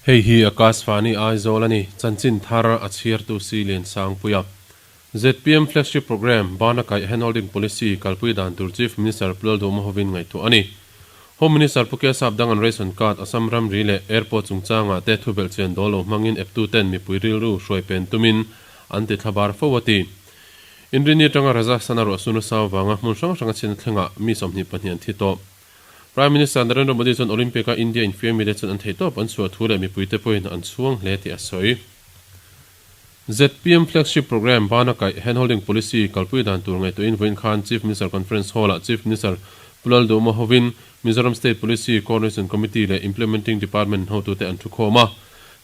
Hei hi Akashvani Aizawl a ni, chanchin thar a chhiartu si Liansangpuia. Zpm Flagship Programme, Bana Kaih Handholding Policy kalpui dan tur Chief Minister Pu Lalduhma hovin ngaihtuah a ni. Home Minister Pu Kesap Dangan Ration Card, Assam ramri leh Airport chungchangah te thu belhchian dawl lo hmangin eptuten mipui rilru hruai pen tumin an ti thlabar fo a ti. Inrini atanga Rajasthan-a ruahsur nasa avanga hmun hrang hranga chhiatna thlengah mi 22 an thi tawh. Prime Minister Narendra Modi chuan Olympic-a India infiam mite chuan an theihtawp an chhuah thu leh mipuite pawhin an chhuang hle tih a sawi. Zpm Flagship Programme bana kaih Handholding Policy kalpui dan tur ngaihtuahin vawiin khan Chief Minister Conference Hall-ah Chief Minister Pu Lalduhma hovin Mizoram State Policy Coordination Committee leh Implementing Department hotute an thukhawm a.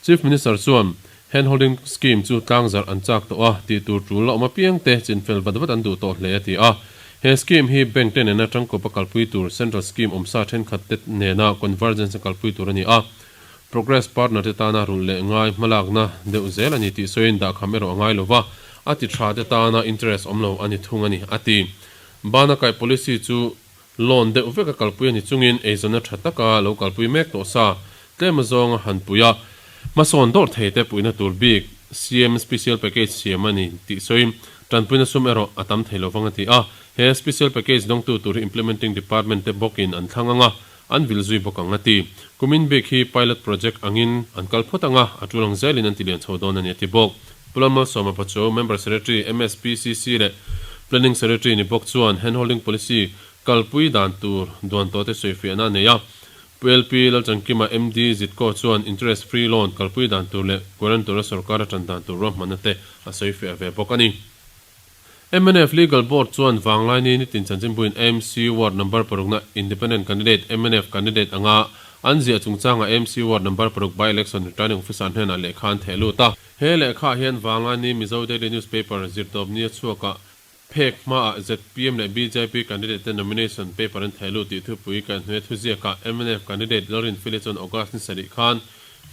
Chief Minister chuan Handholding Scheme chu tlangzarh an chak tawh a, tih tur tul la awm apiangte chinfel vat vat an duh tawh hle a ti a. He scheme hi bank te nena tangkawp a kalpui tur Central Scheme awmsa thenkhat te nena convergence a kalpui tur a ni a. Progress partner te tana rulh leh ngai hmalakna deuh zel a ni tih sawiin dahkham erawh a ngai lo va, a ti tha te tana interest awm lo a ni thung a ni, a ti. Bana kaih policy chu loan deuh vek a kalpui a ni chungin eizawnna tha taka lo kalpui mek tawh sa tlem azawnga han pui a, hmasawn dawrh thei te puihna tur bik CM Special Package siam a ni tih sawiin tanpuina sum erawh a tam thei lovang a ti a. He Special Package dawngtu tur hi Implementing Department te bawkin an thlang ang a, An vil zui bawk ang a ti. Kumin bik hi pilot project angin an kal phawt ang a, a tul ang zelin an ti lian chho dawn a ni a ti bawk. Pu Lalmalsawma Pachuau, Member Secretary, MSPCC leh Planning Secretary ni bawk chuan Handholding Policy kalpui dan tur duan tawhte sawifiahna a nei a. Pu LP Lalchangkima, MD, Zitko chuan Interest Free Loan kalpui dan tur leh guarantor-a sorkar a tan dan tur ruahmanna te a sawifiah ve bawk a ni. Mnf Legal Board chuan Vanglaini nitin chanchinbuin AMC Ward Number parukna Independent Candidate mnf Candidate anga an ziah chungchangah AMC Ward Number paruk By-Election Returning Officer hnenah lehkha an theh lut a. He lehkhaah hian Vanglaini Mizo Daily Newspaper zirtawpni a chhuakah phek hmaah zpm leh bjp candidate te nomination paper an theh lut tih thupui kaihhnawih a thuziakah mnf candidate Lalrinfeli chuan August ni sarih khan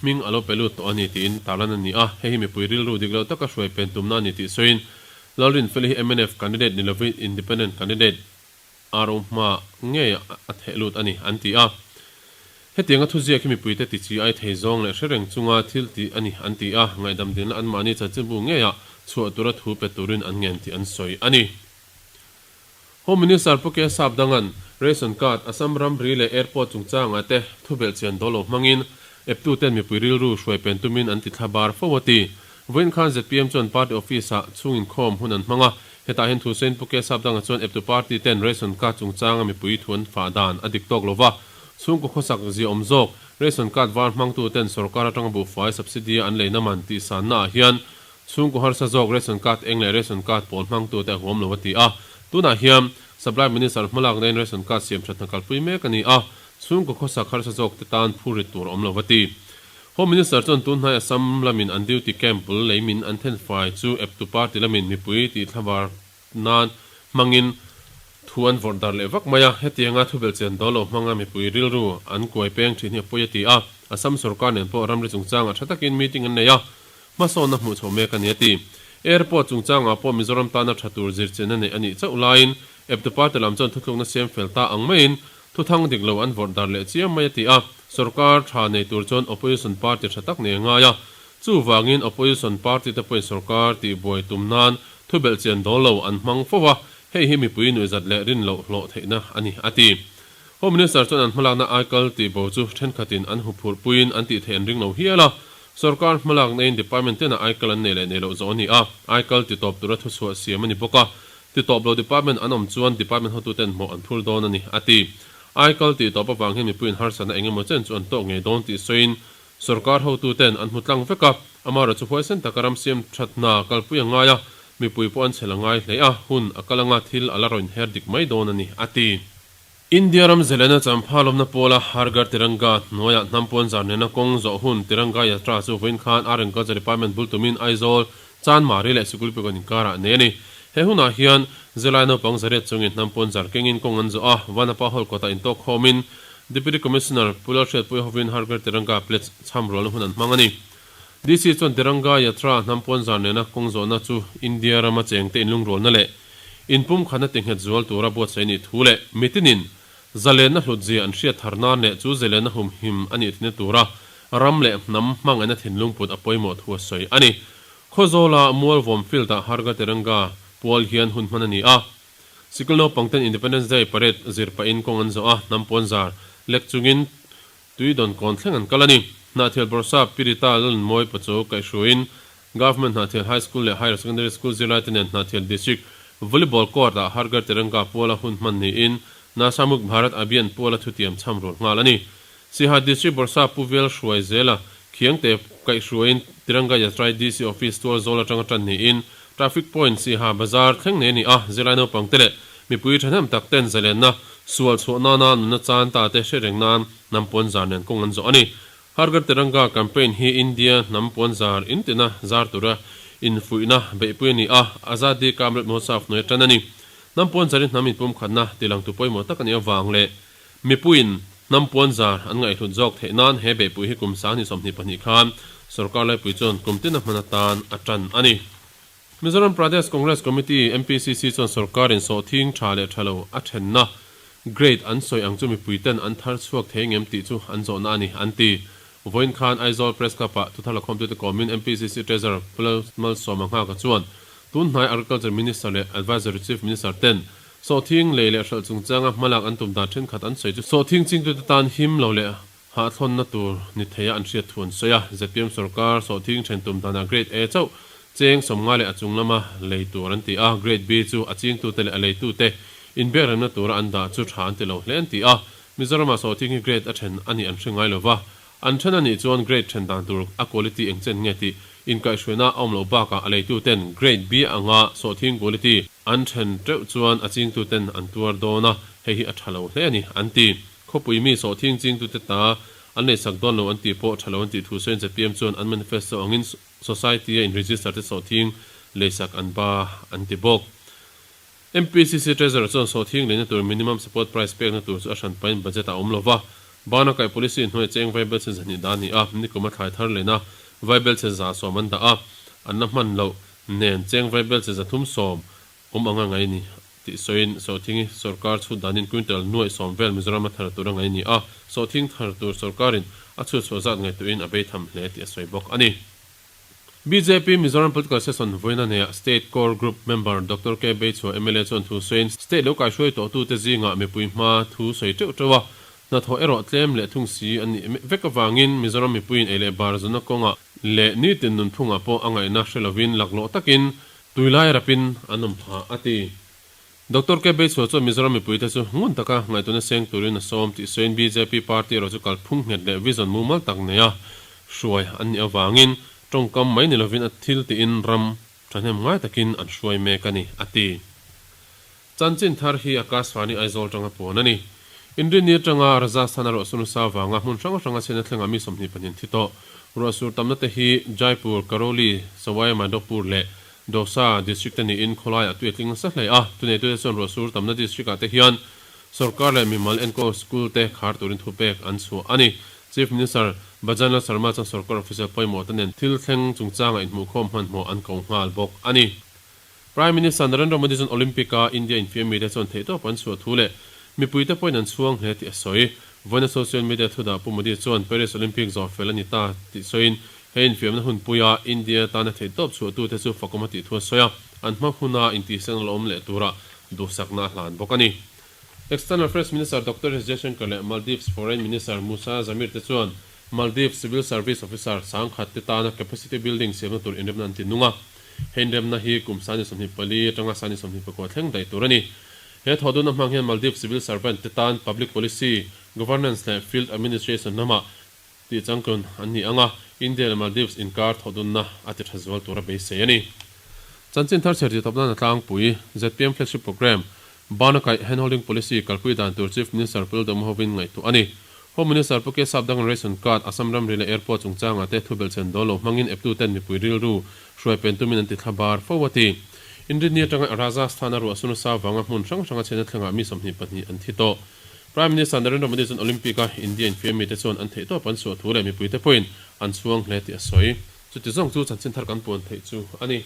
hming a lo pe lut tawh a ni tiin tarlan a ni a, hei hi mipui rilru dik lo taka hruai pen tumna a ni tih sawiin Lalrinfeli hi mnf candidate ni lovin Independent candidate RO hma ngei a theh lut a ni an ti a. Hetianga thuziak hi mipuite ti chi ai thei zawng leh hre reng chunga thil tih a ni an ti a, ngaihdam dilna anmahni chanchinbu ngeiah chhuah tura thu pe turin an ngen tih an sawi a ni. Home Minister Pu K Sapdanga'n Ration Card, Assam ramri leh Airport chungchangah te thu belhchian dawl lo hmangin eptuten mipui rilru hruai pen tumin an ti thla bar fo a ti. Vawiin khan zpm chuan party office-ah chhung inkhawm hun an hmang a, hetah hian thu sawiin Pu K Sapdanga chuan eptu party ten Ration Card chungchanga mipui thu an fah dan a dik tawk lo va, chhungkaw khawsak zia awm zawk Ration Card var hmangtu ten sorkar atanga buhfai subsidy-a an leina man tih sanna ah hian Chhungkaw harsa zawk ration card eng leh ration card pawl hmangtute a huam lo a ti a. Tunah hian Supply Minister hmalak nain ration card siam that hna kalpui mek a ni a, chhungkaw khawsak harsa zawkte tan phur rit tur a awm lo a ti. Home Minister chuan tunhnai Assam lamin an duty camp bul leimin an thenfai chu eptu party lamin mipui tih thlavar nan hmangin thu an vawrh darh leh vak mai a, hetianga thubelhchian dawl lo hmanga mipui rilru an kuai peng thin hi a pawi a ti a. Assam sorkar nen pawh ramri chungchangah tha takin meeting an nei a, Hmasawnna hmuh chhoh mek a ni a ti. Airport chungchangah pawh Mizoram tana tha tur zirchianna neih a nih chauh laiin eptu party lam chuan thuthlukna siam fel ta ang maiin thuthang dik lo an vawrh darh leh chiam mai a ti a. Sorkar tha nei tur chuan opposition party tha tak nei a ngai a. Chuvangin opposition party te pawhin sorkar tihbuai tum nan thubelhchian dawl lo an hmang fo a, hei hi mipui nuihzat leh rin loh hlawh theihna a ni a ti. Home Minister chuan an hmalakna aikal tihbo chu thenkhatin an huphurh puiin an tih theih an ring lo hial a. Sorkar hmalakna in department tena aikal an nei leh nei loh zawh a ni a, aikal ti tawp tura thuchhuah siam a ni bawk a, ti tawp lo department an awm chuan department hotuten hmawh an phur dawn a ni, a ti. Aikal tih tawp avang hian mipuiin harsatna eng emaw chen chu an tawk ngei dawn tih sawiin sorkar hotuten an hmu tlang vek a, amaherawhchu huaisen taka ram siam that hna kalpui a ngai a, mipui pawh an chhel a ngai hle a, hun a kal anga thil a la rawn her dik mai dawn a ni, a ti. India ram zelena champha lawmna pawla Har Ghar Tiranga hnuaiah hnam puanzar nena kawng zawh hun Tiranga Yatra chu vawiin khan Art and Culture Department bul tumin Aizawl, Chanmari leh Sikulpigon inkarah nei a ni. He hunah hian zirlai naupang zariat chungin hnam puanzar kengin kawng an zawh a, Vanapa Hall kawtah intawk khawmin Deputy Commissioner Pu Lalhriatpuia hovin Har Ghar Tiranga Pledge chham rualna hun an hmang a ni. DC chuan Tiranga Yatra hnam puanzar nena kawng zawhna chu India rama chengte inlungrualna leh Inpumkhatna tinghet zual tura buatsaih nih thu leh mitinin zalenna hlutzia an hriat thar nan leh chu zalenna humhim a nih thina tura ram leh hnam hmangaihna thinlung put a pawimawh thu a sawi a ni. Khawzawla Mualvawm Field-ah Har Ghar Tiranga pual hian hun hman a ni a. Sikul naupangten Independence Day parade zir pahin kawng an zawh a, hnam puanzar lek chungin Tui dawn kawn thleng an kal a ni. Hnahthial Bawrhsap Pirita Lalnmawi Pachu kaihhruaiin Government Hnahthial High School leh Higher Secondary School zirlaite nen Hnahthial District Volleyball Court-ah Har Ghar Tiranga puala hun hman niin Nasha Mukht Bharat Abhiyan puala thutiam chham rul nghal a ni. Siha District Bawrhsap Pu Vel Hruai Zela Khiangte kaihhruaiin Tiranga Yatrai DC Office tual zawl atanga tan niin Traffic Point Siha Bazar thleng nei a ni a, zirlai naupangte leh mipui thahnem tak ten zalenna sual chhuah nana nunna chan ta te hre reng nan hnam puanzar nen kawng an zawh a ni. Har Ghar Tiranga campaign hi India hnam puanzar intina zar tura infuihna beihpui a ni a, Azadi Ka Amrit Mahotsav hnuai tan a ni. Hnam puanzar hi hnam inpumkhatna tilangtu pawimawh tak a nih avang leh Mipuiin hnam puanzar an ngaihhlut zawk theih nan he beihpui hi kum 2022 khan sorkar laipui chuan kum tina hman atan a tan a ni. Mizoram Pradesh Congress Committee, MPCC, chuan sorkarin sawhthing tha leh tha lo a thenna grade an sawi ang chu mipuiten an thar chhuak thei ngem tih chu an zawhna a ni, an ti. Vawiin khan Aizawl Press Club-ah thuthar lakhawmtute kawmin MPCC Treasurer Pu Lalmalsawma Nghaka chuan tunhnai Agriculture Minister leh Advisory Chief Minister ten Sawhthing lei leh hralh chungchanga hmalak an tum dan thenkhat an sawi chu sawhthing chingtute tan him lo leh hahthlawnna tur ni theia an hriat thu an sawi a. Zpm sorkar sawhthing then tum danah Grade A chauh cheng 50 leh a chung lama lei tur an ti a, Grade B chu a chingtute leh a leitute inbiakremna tura an dah chu tha an ti lo hle an ti a. Mizoramah sawhthing hi Grade a then a nih an hre ngai lo va, An then a nih chuan grade then dan tur a quality eng chen nge tih inkaihhruaina a awm loh bakah a leituten grade B anga sawhthing quality an then teuh chuan a chingtuten an tuar dawn a, hei hi a tha lo hle a ni, an ti. Khawpui mi sawhthing chingtute ta an leisak dawn lo an tih pawh tha lo an tih thu sawiin zpm chuan an manifesto angin society a in-register te sawhthing leisak an ba an ti bawk. MPCC Treasurer chuan sawhthing leina tur minimum support price pekna tur chu a hran pahin budget a awm lova, bana kaih policy hnuai cheng vaibelchhe zahnih dah a ni a, nikum a thlai thar leina vaibelchhe 110 an dah a, an la hman loh nen cheng vaibelchhe 310 awm anga ngai ni tih sawiin sawhthing hi sawrkar chhut danin quintal 10,000 vel Mizoram a thar tur a ngai ni a, sawhthing thar tur sawrkarin a chhut chhuah zat ngaihtuahin a beitham hle tih a sawi bawk a ni. Bjp Mizoram Political Session vawiina neia State Core Group Member Doctor K Beichhua mla chuan thu sawiin State lo kaihruai tawhtute zingah mipui hma thu sawi teuh teuh a, hnathawh erawh tlem leh thung si an nih vek avangin Mizoram mipuiin ei leh bar zunna kawngah leh nitin nunphungah pawh a ngaihna hre lovin laklawh takin tuilai rapin an awm phah a ti. Doctor K Beichhua chuan Mizoram mipuite chu ngun taka ngaihtuahna seng turin a sawm tih sawiin bjp party erawh chu kalphung nghet leh vision mumal tak neia hruai an nih avangin tawngkam mai ni lovin a thil tiin ram thahnem ngai takin an hruai mek a ni, a ti. Chanchin thar hi Akashvani Aizawl tanga puan a ni. Inrinni atanga Rajasthan-a ruahsur nasa avanga hmun hrang hranga chhiatna thlengah mi 22 thi tawh. Ruahsur tamna te hi Jaipur, Karauli, Sawai Madhopur leh Dosa District te niin khawlaiah tui a tling nasa hle a, tuneitute chuan ruahsur tamna district ah te hian sorkar leh mimal enkawl school te khar turin thupek an chhuah a ni. Chief Minister Bhajan Lal Sharma chuan sorkar official pawimawh te nen thil thleng chungchangah inhmuhkhawm hmanhmawh an ko nghal bawk a ni. Prime Minister Narendra Modi chuan Olympic a India infiam mite chuan theihtawp an chhuah thu leh mipuite pawhin an chhuang hle tih a sawi. Vawiina social media thudah Pu Modi chuan Paris Olympic zawh fel a ni ta tih sawiin He infiamna hunpuia India tana theihtawp chhuahtute chu fakawm a tih thu a sawi a, an hma huna intihsiakna la awm leh tura duhsakna a hlan bawk a ni. External Affairs Minister Doctor S Jaishankar leh Maldives Foreign Minister Musa Zamir te chuan Maldives Civil Service Officer sangkhat te tana capacity building siamna tur inremna an ti nung a, he inremna hi kum 24 atanga 24 thleng daih tur a ni. He thawhdunna hmang hian Maldives Civil Servant te tan Public Policy, Governance leh Field Administration lamah Tih changtlun an ni ang a, India leh Maldives inkar thawhdunna a ti tha zual tura beisei a ni. Chanchin thar chher tih tawpna tlangpui, zpm Flagship Programme, Bana kaih Handholding Policy kalpui dan tur Chief Minister Pu Lalduhma hovin ngaihtuah a ni. Home Minister Pu Kesap Dangan Ration Card, Assam ramri leh Airport chungchangah te thubelhchen dawl lo hmangin eptuten mipui rilru hruai pen tumin an ti thla bar fo a ti. Inrinni atanga Rajasthan-a ruah sunasa vanga hmun hrang hranga chhiatna thlengah mi 22 an thi tawh. Prime Minister Narendra Modi chuan Olympic-a India infiam mite chuan an theihtawp an chhuah thu leh mipuite pawhin an chhuang hle tih a sawi. Chuti zawng chu chanchin thar kan puan theih chu a ni.